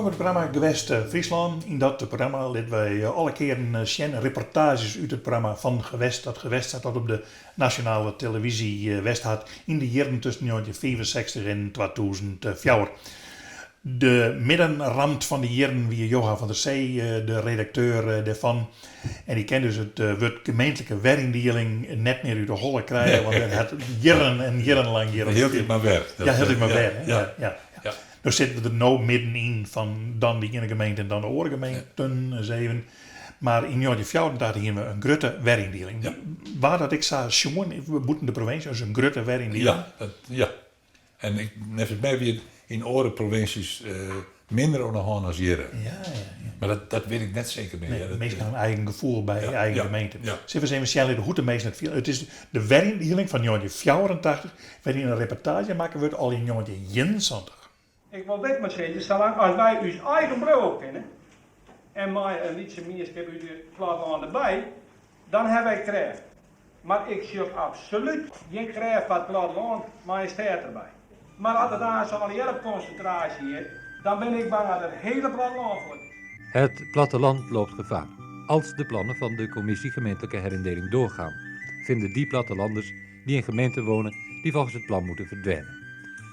Wolkom by it programma Gewest Fryslân. Yn dat programma litte wy alle kearen sjen reportaazjes út it programma Fan Gewest tot Gewest sa't dat op de nasjonale televyzje west hat yn de jierren tusken njoggentjinhûndertfiifensechstich en 2004. De middenramt fan de jierren wie Johan van der Zee de redakteur dêrfan. En dy kin dus it wurd gemeentlike weryndieling net mear út de holle krije, want dat hat jierren en jierrenlang hjir op Hieltyd mar wer. Ja, hieltyd mar wer. Ja, ja. No sitte we der no middenyn fan dan de iene gemeente en dan de oare gemeenten ris even. Mar yn njoggentjinhûndertfjouwerentachtich hiene we in grutte weryndieling. Waard dat ek sa sjoen bûten de provinsje as in grutte weryndieling? Ja, ja. En ik, neffens my wie it yn oare provinsjes minder oan de hân as hjirre. Ja, ja, ja. Mar dat, dat wit ik net seker mear. Nee, minsken ha in eigen gefoel by eigen gemeente. Sille we ris even sjen litte hoe't de minsken it fiele. It is de weryndieling fan njoggentjinhûndertfjouwerentachtich, wêryn in reportaazje makke wurdt al yn njoggentjinhûndertienensantich. Ik wol dit mar sizze, salang as wy ús eigen bliuwe kinne en mei in lytse mienskip út it plattelân derby, dan hawwe wy krêft. Mar ik sjoch absolút gjin krêft foar it plattelân mei in stêd derby. Mar as it aanst allegear op konsintraasje giet, dan bin ik bang dat it hiele plattelân fuort is. Het platteland loopt gevaar als de plannen van de commissie gemeentelijke herindeling doorgaan, vinden die plattelanders die in gemeenten wonen die volgens het plan moeten verdwijnen.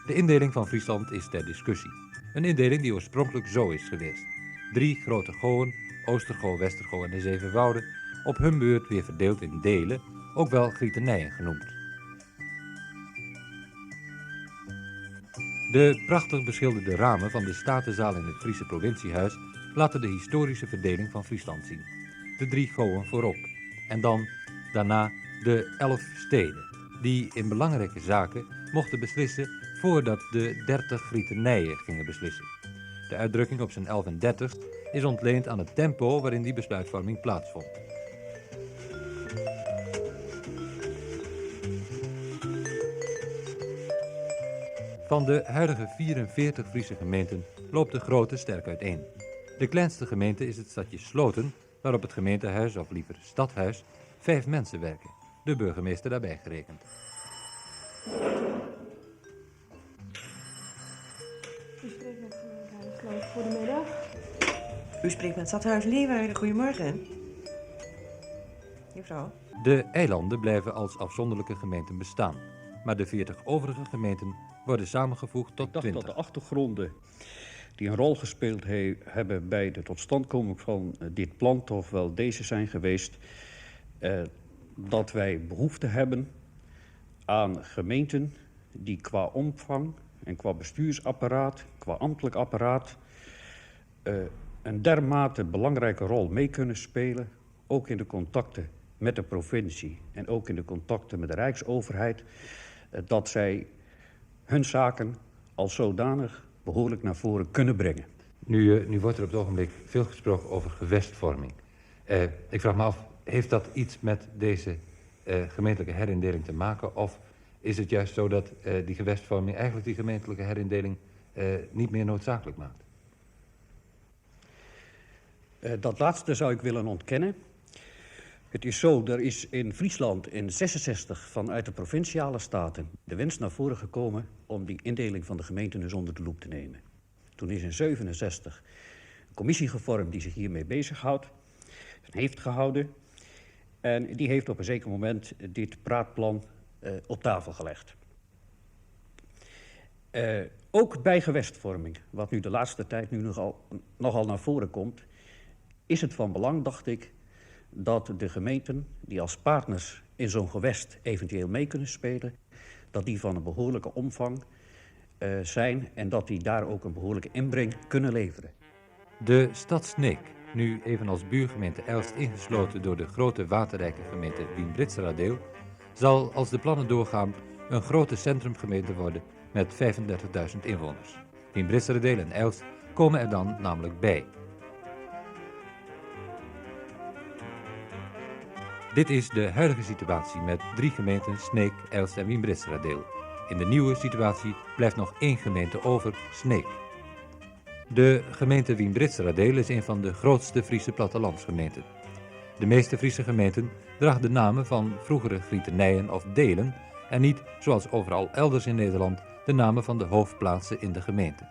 De indeling van Friesland is ter discussie. Een indeling die oorspronkelijk zo is geweest. Drie grote goën, Oostergo, Westergo en de Zeven Wouden, op hun beurt weer verdeeld in delen, ook wel grietenijen genoemd. De prachtig beschilderde ramen van de Statenzaal in het Friese provinciehuis laten de historische verdeling van Friesland zien. De drie goën voorop. En dan, daarna, de 11 steden, die in belangrijke zaken mochten beslissen voordat de 30 grietenijen gingen beslissen. De uitdrukking op zijn 11 en 30 is ontleend aan het tempo waarin die besluitvorming plaatsvond. Van de huidige 44 Friese gemeenten loopt de grote sterk uiteen. De kleinste gemeente is het stadje Sloten, waar op het gemeentehuis, of liever stadhuis, vijf mensen werken, de burgemeester daarbij gerekend. U spreekt met gemeentehuis Sloten. Goedemiddag. U spreekt met Stadhuis Leeuwarden. Goedemorgen. Juffrouw. De eilanden blijven als afzonderlijke gemeenten bestaan, maar de 40 overige gemeenten worden samengevoegd tot Ik dacht dat 20. de achtergronden die een rol gespeeld he hebben bij de totstandkoming van eh, dit plan toch wel deze zijn geweest. Eh, dat wij behoefte hebben aan gemeenten die qua omvang en qua bestuursapparaat, qua ambtelijk apparaat, eh, een dermate belangrijke rol mee kunnen spelen, ook in de contacten met de provincie en ook in de contacten met de Rijksoverheid, eh, dat zij hun zaken als zodanig behoorlijk naar voren kunnen brengen. Nu, eh, nu wordt er op het ogenblik veel gesproken over gewestvorming. Eh, ik vraag me af, heeft dat iets met deze eh, gemeentelijke herindeling te maken? Of is het juist zo dat eh, die gewestvorming eigenlijk die gemeentelijke herindeling eh, niet meer noodzakelijk maakt? Eh, dat laatste zou ik willen ontkennen. Het is zo, er is in Friesland in 66 vanuit de provinciale staten de wens naar voren gekomen om die indeling van de gemeenten eens onder de loep te nemen. Toen is in 67 een commissie gevormd die zich hiermee bezighoudt en heeft gehouden. En die heeft op een zeker moment dit praatplan eh, op tafel gelegd. Eh, ook bij gewestvorming, wat nu de laatste tijd nu nogal, nogal naar voren komt, is het van belang, dacht ik, dat de gemeenten die als partners in zo'n gewest eventueel mee kunnen spelen, dat die van een behoorlijke omvang uh, zijn en dat die daar ook een behoorlijke inbreng kunnen leveren. De stad Sneek, nu evenals buurgemeente Elst ingesloten door de grote waterrijke gemeente Wien-Britseradeel, zal als de plannen doorgaan een grote centrumgemeente worden met 35.000 inwoners. Wien-Britseradeel en Elst komen er dan namelijk bij. Dit is de huidige situatie met drie gemeenten Sneek, Elst en Wien-Britseradeel. In de nieuwe situatie blijft nog één gemeente over, Sneek. De gemeente Wien-Britseradeel is een van de grootste Friese plattelandsgemeenten. De meeste Friese gemeenten dragen de namen van vroegere grietenijen of delen en niet, zoals overal elders in Nederland, de namen van de hoofdplaatsen in de gemeente.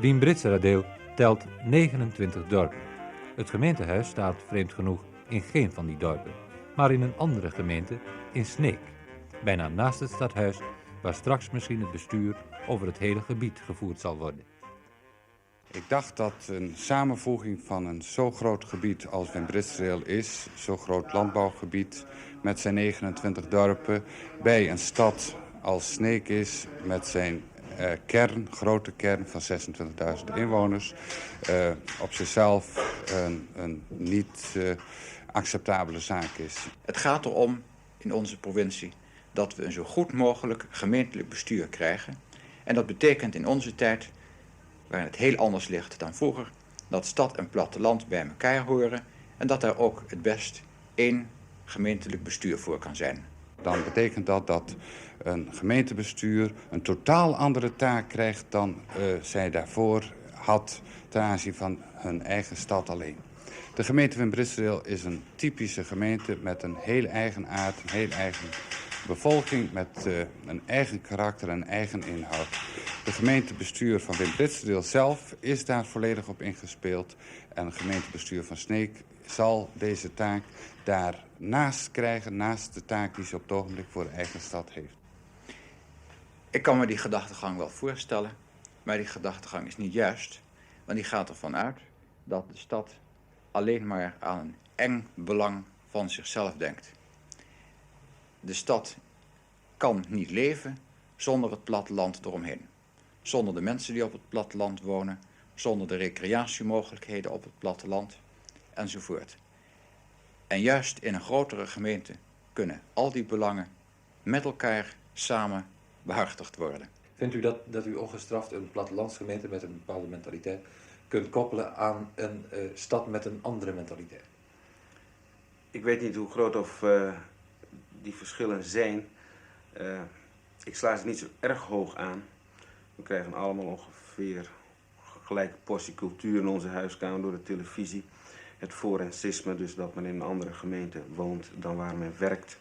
Wymbritseradeel telt 29 dorpen. Het gemeentehuis staat vreemd genoeg in geen van die dorpen, maar in een andere gemeente, in Sneek, bijna naast het stadhuis, waar straks misschien het bestuur over het hele gebied gevoerd zal worden. Ik dacht dat een samenvoeging van een zo groot gebied als Wymbritseradeel is, zo'n groot landbouwgebied met zijn 29 dorpen, bij een stad als Sneek is met zijn kern, grote kern van 26.000 inwoners, op zichzelf een niet acceptabele zaak is. Het gaat erom in onze provincie dat we een zo goed mogelijk gemeentelijk bestuur krijgen. En dat betekent in onze tijd, waarin het heel anders ligt dan vroeger, dat stad en platteland bij elkaar horen en dat daar ook het best één gemeentelijk bestuur voor kan zijn. Dan betekent dat dat een gemeentebestuur een totaal andere taak krijgt dan zij daarvoor had ten aanzien van hun eigen stad alleen. De gemeente Wymbritseradeel is een typische gemeente met een heel eigen aard, een heel eigen bevolking, met een eigen karakter en eigen inhoud. De gemeentebestuur van Wymbritseradeel zelf is daar volledig op ingespeeld en het gemeentebestuur van Sneek zal deze taak daarnaast krijgen, naast de taak die ze op het ogenblik voor de eigen stad heeft. Ik kan me die gedachtegang wel voorstellen, maar die gedachtegang is niet juist, want die gaat ervan uit dat de stad alleen maar aan een eng belang van zichzelf denkt. De stad kan niet leven zonder het platteland eromheen. Zonder de mensen die op het platteland wonen, zonder de recreatiemogelijkheden op het platteland enzovoort. En juist in een grotere gemeente kunnen al die belangen met elkaar samen behartigd worden. Vindt u dat u ongestraft een plattelandsgemeente met een bepaalde mentaliteit kunt koppelen aan een stad met een andere mentaliteit? Ik weet niet hoe groot of die verschillen zijn. Ik sla ze niet zo erg hoog aan. We krijgen allemaal ongeveer gelijke portie cultuur in onze huiskamer door de televisie. Het forensisme, dus dat men in een andere gemeente woont dan waar men werkt.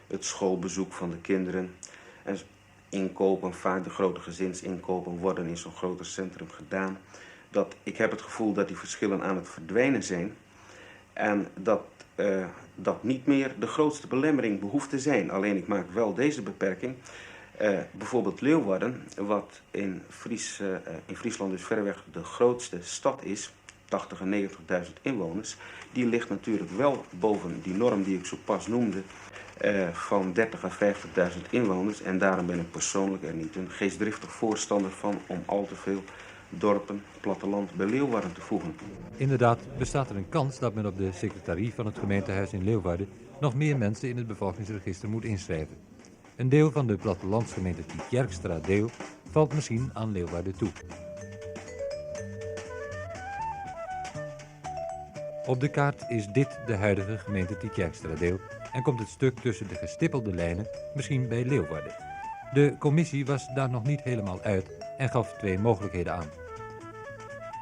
Het schoolbezoek van de kinderen. En inkopen, vaak de grote gezinsinkopen worden in zo'n groter centrum gedaan. Ik heb het gevoel dat die verschillen aan het verdwijnen zijn. En dat dat niet meer de grootste belemmering behoeft te zijn. Alleen ik maak wel deze beperking. Bijvoorbeeld Leeuwarden, wat in Friesland dus verreweg de grootste stad is, 80 en 90.000 inwoners, die ligt natuurlijk wel boven die norm die ik zo pas noemde, van 30 à 50.000 inwoners. En daarom ben ik persoonlijk er niet een geestdriftig voorstander van om al te veel dorpen, platteland bij Leeuwarden te voegen. Inderdaad bestaat er een kans dat men op de secretarie van het gemeentehuis in Leeuwarden nog meer mensen in het bevolkingsregister moet inschrijven. Een deel van de plattelandsgemeente Tietjerksteradeel valt misschien aan Leeuwarden toe. Op de kaart is dit de huidige gemeente Tietjerksteradeel en komt het stuk tussen de gestippelde lijnen misschien bij Leeuwarden. De commissie was daar nog niet helemaal uit en gaf twee mogelijkheden aan.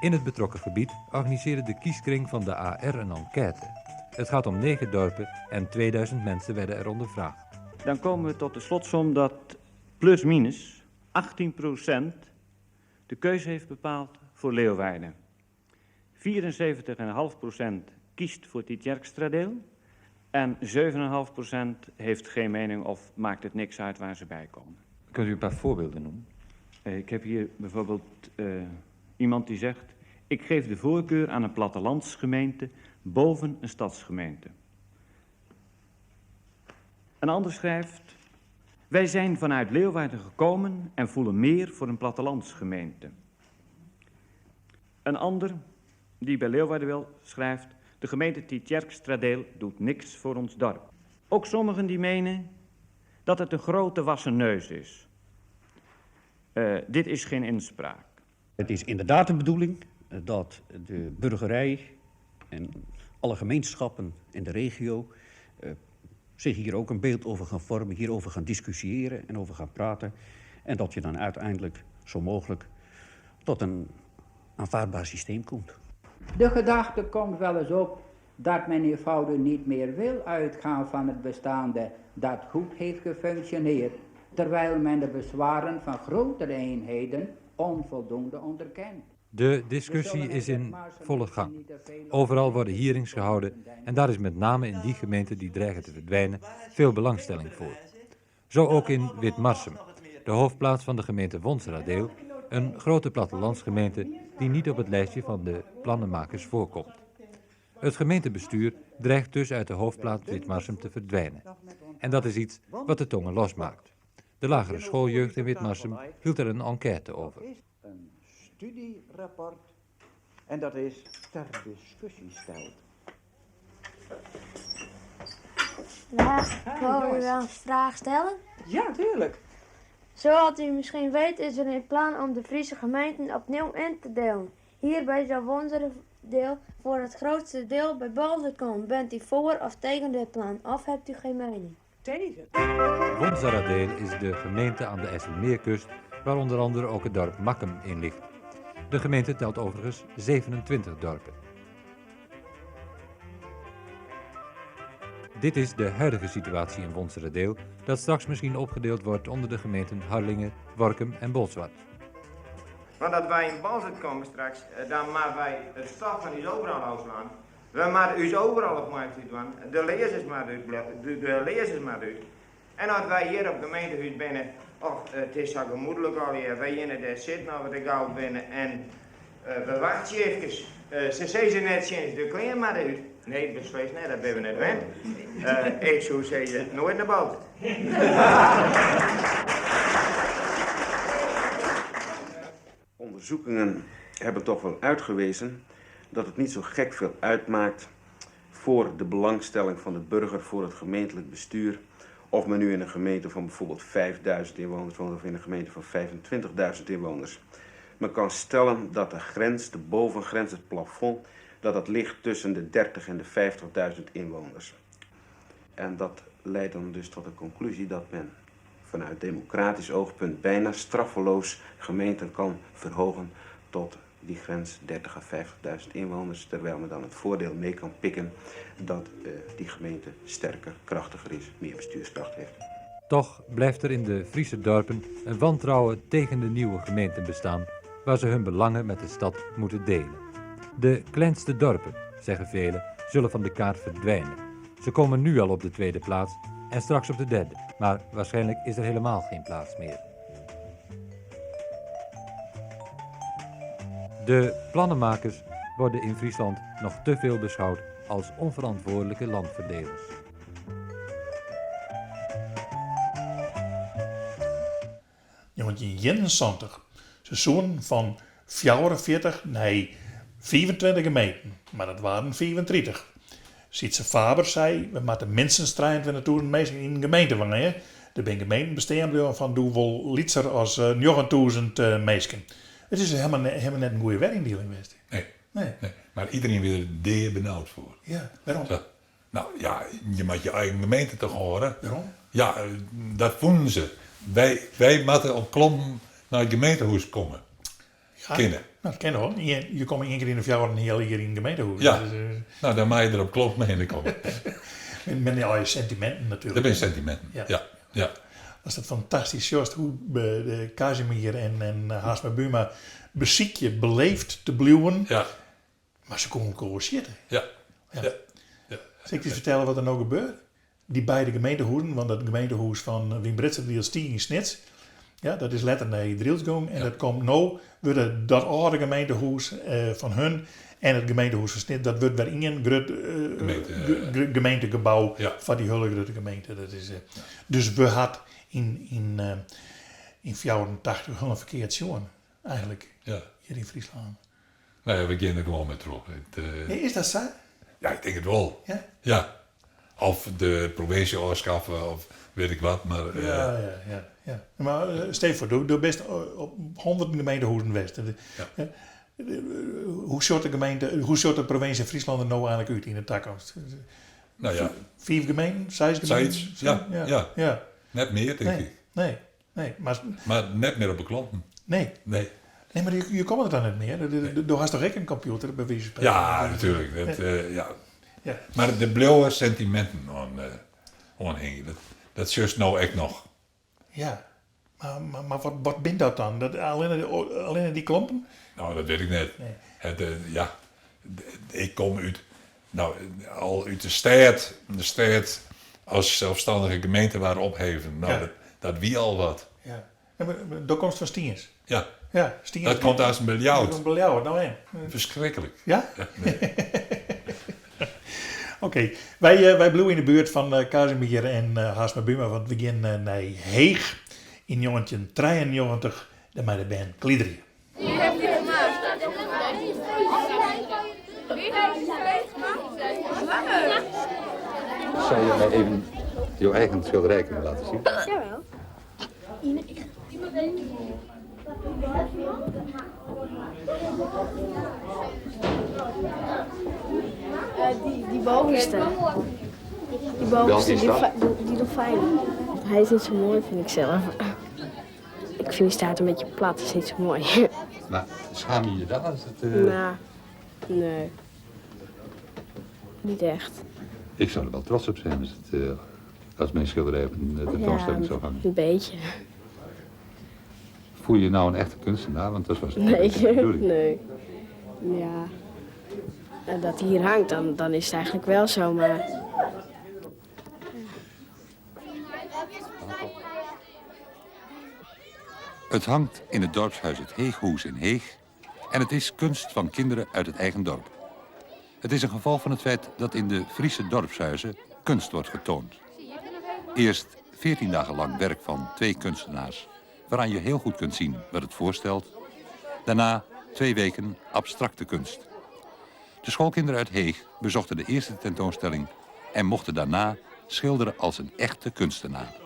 In het betrokken gebied organiseerde de kieskring van de AR een enquête. Het gaat om 9 dorpen en 2000 mensen werden er ondervraagd. Dan komen we tot de slotsom dat plus minus 18% de keuze heeft bepaald voor Leeuwarden. 74,5% kiest voor Tietjerksteradeel en 7,5% heeft geen mening of maakt het niks uit waar ze bij komen. Kunt u een paar voorbeelden noemen? Ik heb hier bijvoorbeeld iemand die zegt: ik geef de voorkeur aan een plattelandsgemeente boven een stadsgemeente. Een ander schrijft: wij zijn vanuit Leeuwarden gekomen en voelen meer voor een plattelandsgemeente. Een ander die bij Leeuwarden wil, schrijft: de gemeente Tietjerksteradeel doet niks voor ons dorp. Ook sommigen die menen dat het een grote wassen neus is. Dit is geen inspraak. Het is inderdaad de bedoeling dat de burgerij en alle gemeenschappen in de regio zich hier ook een beeld over gaan vormen, hierover gaan discussiëren en over gaan praten. En dat je dan uiteindelijk zo mogelijk tot een aanvaardbaar systeem komt. De gedachte komt wel eens op dat men eenvoudig niet meer wil uitgaan van het bestaande dat goed heeft gefunctioneerd, terwijl men de bezwaren van grotere eenheden onvoldoende onderkent. De discussie is in volle gang. Overal worden hearings gehouden en daar is met name in die gemeenten die dreigen te verdwijnen veel belangstelling voor. Zo ook in Witmarsum, de hoofdplaats van de gemeente Wonseradeel, een grote plattelandsgemeente die niet op het lijstje van de plannenmakers voorkomt. Het gemeentebestuur dreigt dus uit de hoofdplaats Witmarsum te verdwijnen. En dat is iets wat de tongen losmaakt. De lagere schooljeugd in Witmarsum hield er een enquête over. Een studierapport en dat is ter discussie steld. Dag, wou u wel een vraag stellen? Ja, tuurlijk. Zoals u misschien weet is er een plan om de Friese gemeenten opnieuw in te delen. Hierbij zal Wonseradeel voor het grootste deel bij Boalsert komen. Bent u voor of tegen dit plan of hebt u geen mening? Tegen. Wonseradeel is de gemeente aan de IJsselmeerkust waar onder andere ook het dorp Makkum in ligt. De gemeente telt overigens 27 dorpen. Dit is de huidige situatie in Wonseradeel, dat straks misschien opgedeeld wordt onder de gemeenten Harlingen, Workum en Bolsward. Want dat wij in Boalsert komen straks, dan moeten wij het stof van ons overal afslaan. We moeten ons overal op markt doen. De lezers maar uit, de lezers maar uit. En als wij hier op gemeentehuis binnen, och, het is zo gemoedelijk al hier, wij in daar zitten of we de gauw binnen en we wachten even. Ze zeggen net sinds de kleer maar uit. Nee, beslist niet, dat ben we net wend. Ik zou zeggen, nooit naar buiten. Onderzoekingen hebben toch wel uitgewezen dat het niet zo gek veel uitmaakt voor de belangstelling van de burger voor het gemeentelijk bestuur. Of men nu in een gemeente van bijvoorbeeld 5000 inwoners woont of in een gemeente van 25.000 inwoners. Men kan stellen dat de grens, de bovengrens, het plafond, dat dat ligt tussen de 30 en de 50.000 inwoners. En dat leidt dan dus tot de conclusie dat men vanuit democratisch oogpunt bijna straffeloos gemeenten kan verhogen tot die grens 30 à 50.000 inwoners, terwijl men dan het voordeel mee kan pikken dat die gemeente sterker, krachtiger is, meer bestuurskracht heeft. Toch blijft er in de Friese dorpen een wantrouwen tegen de nieuwe gemeenten bestaan, waar ze hun belangen met de stad moeten delen. De kleinste dorpen, zeggen velen, zullen van de kaart verdwijnen. Ze komen nu al op de tweede plaats en straks op de derde, maar waarschijnlijk is er helemaal geen plaats meer. De plannenmakers worden in Friesland nog te veel beschouwd als onverantwoordelijke landverdelers. 1971. Seizoen van 44 naar 25 gemeenten, maar dat waren 34. Sietse Faber zei, we moeten minstens 23.000 mensen in een gemeente wonen. Er zijn gemeenten bestaan blijven van doe wel lytser als 9.000 mensen. Het is helemaal net een goede werindeling geweest. Nee. Nee. Nee. Maar iedereen weer er deer benauwd voor. Ja, waarom? Zo. Nou ja, je moet je eigen gemeente toch horen. Waarom? Ja, dat vonden ze. Wij moeten op klompen naar het gemeentehuis komen. Ja. Kennen. Nou, dat ken hoor. Je komt één keer in de 4 een heel hier in het gemeentehuis. Ja. Dus, Nou, dan mag je er op klomp mee heen komen. Met al je sentimenten natuurlijk. Dat zijn sentimenten, Ja. ja. Ja. Was dat fantastisch, Joost, hoe de Casimir en Haasma Buma beziekje beleefd te bluwen. Ja. Maar ze konden elkaar zitten. Ja. Ja. Ja. Ja. Zal ik je vertellen wat er nou gebeurt? Die beide gemeentehoeden, want dat gemeentehuis van Wim Britsen, die is in Snits. Ja, dat is letterlijk naar Drylsgong. En dat komt nou, worden dat oude gemeentehuis van hun en het gemeentehuis van Snits, dat wordt weer in een groot Gemeente, gemeentegebouw Ja. van die hele grote gemeente. Dat is, dus we had in 84 helemaal verkeerd jongen, eigenlijk, Ja. hier in Friesland. Nou ja, we gaan er gewoon mee terug. Het Nee, is dat zo? Ja, ik denk het wel. Ja? Ja. Of de provincie afschaffen, of weet ik wat, maar, Ja, ja, ja, ja. Maar stel je voor, door best op 100 gemeentehuizen West. Ja. Hoe soort de gemeente, hoe soort de provincie Friesland er nou eigenlijk uit in de toekomst? Nou ja. 5 gemeenten, 6 gemeenten? Zoiets, ja, Ja, ja. ja. Net meer, denk Nee, ik. nee, nee, maar Maar net meer op de klanten. Nee. Nee. Nee, maar je komt er dan net meer. Du hast toch ook een computer, bij wijze van spreken? Ja, natuurlijk. Dat, Ja. ja. Ja. Maar de blauwe sentimenten aanhingen, dat is nou echt nog. Ja, maar wat bent dat dan? Dat, alleen die klompen? Nou, dat wit ik net. Het, ja, ik kom út, no, al út de stêd. De stêd as selsstannige gemeente waard opheven. No, dat wie al wat. Ja. Do komst fan Stiens? Ja. Ja, Stiens. Dat komt aanst by Ljouwert. Dat komt by Ljouwert, no en. Ferskriklik. Ja? Nee. Oké, wy, wy bliuwe yn de buert fan Casimir en Haersma Buma, want we gean nei Heech yn 1993 dêr mei de bern kliederje. Zou je mij even jouw eigen schilderij kunnen laten zien? Jawel. Die, die bovenste. Die bovenste, die, die dolfijn. Hij is niet zo mooi, vind ik zelf. Ik vind die staart een beetje plat, is niet zo mooi. Maar schaam je je dan als het... Nou, nee. Niet echt. Ik zou er wel trots op zijn als, het, als mijn schilderij op een tentoonstelling zou hangen. Een beetje. Voel je je nou een echte kunstenaar? Want dat was Nee, de bedoeling. nee. Ja. En dat hij hier hangt, dan, dan is het eigenlijk wel zo, maar... Het hangt in het dorpshuis Het Heeghoes in Heeg en het is kunst van kinderen uit het eigen dorp. Het is een gevolg van het feit dat in de Friese dorpshuizen kunst wordt getoond. Eerst 14 dagen lang werk van twee kunstenaars, waaraan je heel goed kunt zien wat het voorstelt. Daarna 2 weken abstracte kunst. De schoolkinderen uit Heeg bezochten de eerste tentoonstelling en mochten daarna schilderen als een echte kunstenaar.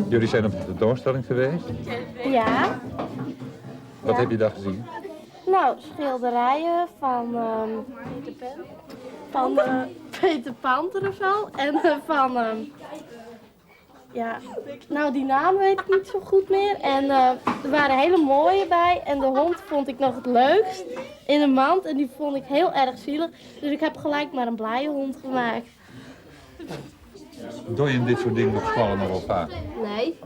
Jullie zijn op de tentoonstelling geweest? Ja. Wat heb je daar gezien? Nou, schilderijen van... van Peter Panter of zo. En van... ja, nou die naam weet ik niet zo goed meer. En er waren hele mooie bij. En de hond vond ik nog het leukst in de mand. En die vond ik heel erg zielig. Dus ik heb gelijk maar een blije hond gemaakt. Doe je dit soort dingen op school nog wel vaak? Nee,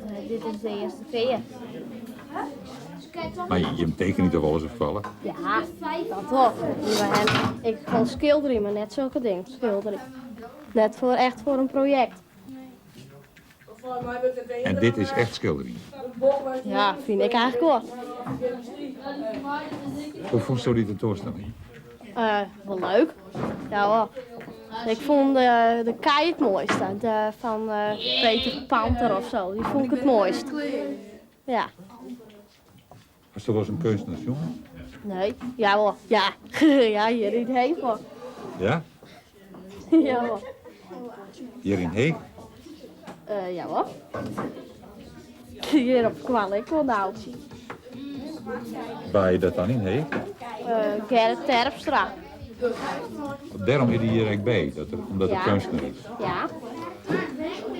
want dit is de eerste keer. Maar je tekent niet op alles op school? Ja, dat toch. Ik gewoon schilderen, maar net zulke dingen. Schilderen. Net voor, echt voor een project. En dit is echt schildering? Ja, vind ik eigenlijk wel. Hoe vond je die tentoonstelling? Wel leuk. Ja hoor. Ik vond de kei het mooiste. De, van Peter Panter of zo. Die vond ik het mooist. Ja. Was dat wel eens een kunstenaar, jongen? Nee. Ja hoor. Ja. Ja, hier in Heeg hoor. Ja? Ja hoor. Hier in Heeg? Ja hoor. Hier op Kwalik hoor nou. Waar je dat dan in Heeg? Gerrit Terpstra. Daarom is hij hier eigenlijk bij, omdat hij Ja. kunstenaar is. Ja.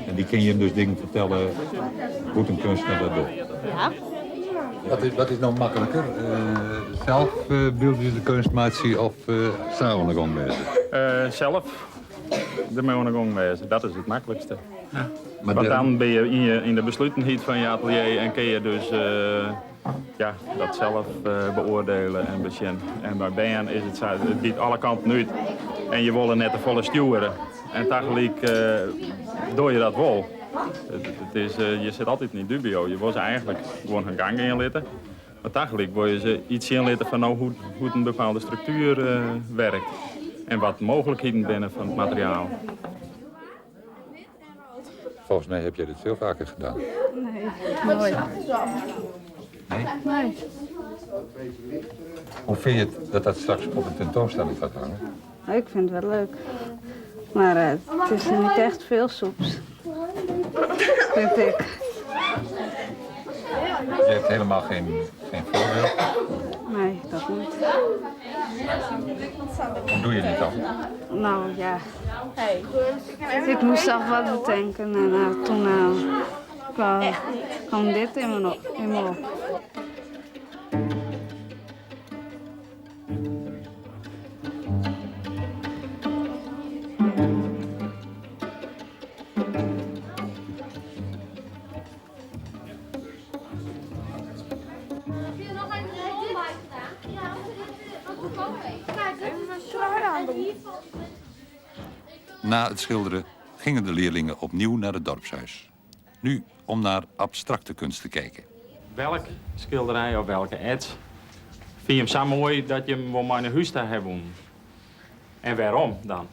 En die kan je hem dus dingen vertellen hoe een kunstenaar dat doet. Ja. Wat is nou makkelijker? Zelf beeldje de kunstmaatje of samen aan de gang wezen? Zelf ermee aan de gang wezen, dat is het makkelijkste. Ja. Maar Want daarom dan ben je in de besluitenheid van je atelier en kun je dus dat zelf beoordelen en bezien. En bij BN is het zo, het biedt alle kanten uit en je wil er net de volle sturen. En tegelijk doe je dat wel. Je zit altijd in dubio. Je wil ze eigenlijk gewoon hun gang inlitten. Maar tegelijk wil je ze iets inlitten van nou, hoe een bepaalde structuur werkt. En wat mogelijkheden binnen van het materiaal. Volgens mij heb jij dit veel vaker gedaan. Nee, nooit. Nee? Nee. Hoe vind je het dat dat straks op een tentoonstelling gaat hangen? Nou, ik vind het wel leuk. Maar het is niet echt veel soeps. Vind ik. Je hebt helemaal geen voorbeeld? Nee, dat niet. Hoe doe je dit dan? Nou ja, ik moest zelf wat bedenken en toen kwam, kwam dit in me op. In me op. Na het schilderen gingen de leerlingen opnieuw naar het dorpshuis. Nu om naar abstracte kunst te kijken. Welk schilderij of welke ets vind je hem zo mooi dat je hem wel maar naar huis te hebben? En waarom dan?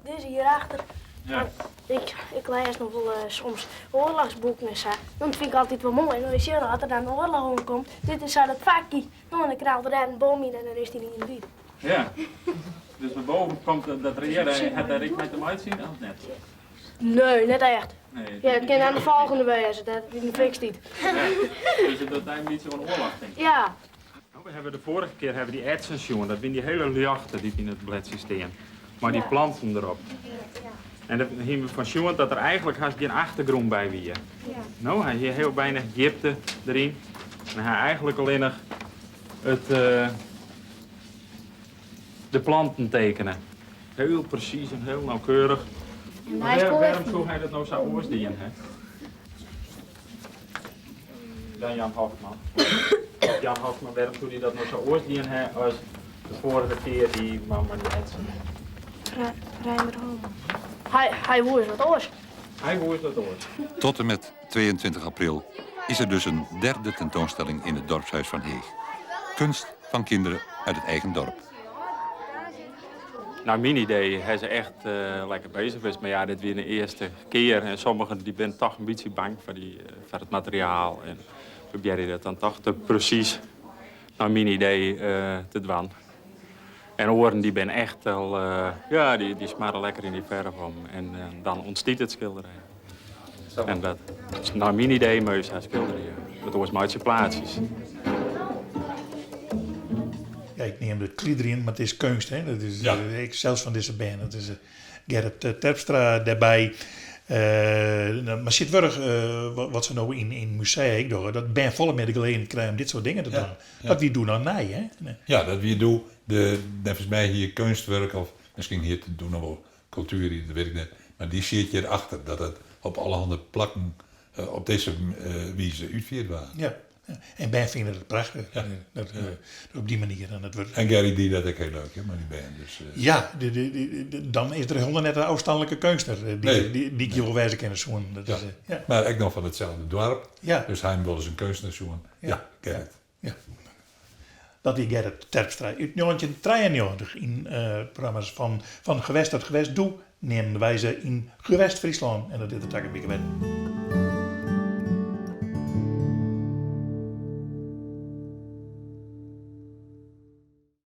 Deze hierachter. Ja. Ik, ik lees nog wel soms oorlogsboeken en zo. Dat vind ik altijd wel mooi. En dan zie je dat er dan een oorlog omkomt. Dit is zo dat vakje. Nou, dan krijg je daar een boom in en dan is die niet in de buurt. Ja. Dus naar boven komt dat reëren, het daar ik met hem uitzien of net? Nee, net echt. Nee, ja, het kan aan de volgende wezen, dat in de fik niet. Ja, dus dat is een beetje van oorlog, denk ik. Ja. Nou, we hebben de vorige keer hebben die etsen jongen, dat zijn die hele jachten die in het bladsysteem. Maar die planten erop. En dan hebben we van jongen dat er eigenlijk haast geen achtergrond bij wie. Ja. Nou, hij heeft heel weinig diepte erin. En hij eigenlijk alleen nog het, de planten tekenen. Heel precies en heel nauwkeurig. En hij is waarom zou hij dat nou zo oorstien, hè? Dan Jan Hofman. Jan Hofman, waarom zou hij dat nou zo oorstien, hè, als de vorige keer die man met de etsen? Reimer Hofman. Hij woert wat oors. Hij woert wat oors. Tot en met 22 april is er dus een derde tentoonstelling in het dorpshuis van Heeg. Kunst van kinderen uit het eigen dorp. Nou, mijn idee, hij is echt lekker bezig geweest. Maar ja, dit weer de eerste keer. En sommigen die zijn toch een beetje bang voor het materiaal. En probeer je dat dan toch te precies, naar mijn idee, te dwan. En oren die ben echt al, ja, die smarren lekker in die verf om. En dan ontstiet het schilderij. En dat is naar mijn idee, meus, hij schilderij. Dat was maar uit zijn plaatsjes. Ja, ik neem de klieder in, maar het is kunst, hè? Dat is, ja. Ik zelfs van deze band. Dat is Gerrit Terpstra daarbij. Maar zit wel wat ze nou in musea ik doe, dat ben volle met de gelegenheid krijgen om dit soort dingen te doen. Ja. Dat wie doen dan nee, hè? Nee. Ja, dat wie doen. Volgens mij hier kunstwerk of misschien hier te doen nog wel cultuur, dat weet ik niet. Maar die zit je erachter, dat het op allerhande plakken op deze wijze uitvierd waren. Ja. En Ben vindt het prachtig, ja. Dat, ja. Op die manier. Dan het wordt... En Gary die dat ook heel leuk, hè, maar die band. Dus, Ja, dan is er helemaal net een afstandelijke kunstenaar die ik je wel wijzen kennen zoen. Dat ja. is, ja. Maar ik nog van hetzelfde dorp, ja. Dus hij wil eens een kunstenaar zoen. Ja, ja, Gerrit. Ja. Dat die Gerrit Terpstra uit 1993 in programma's van Gewest tot Gewest doe, nemen wij ze in Gewest Friesland. En dat is het ook een beetje.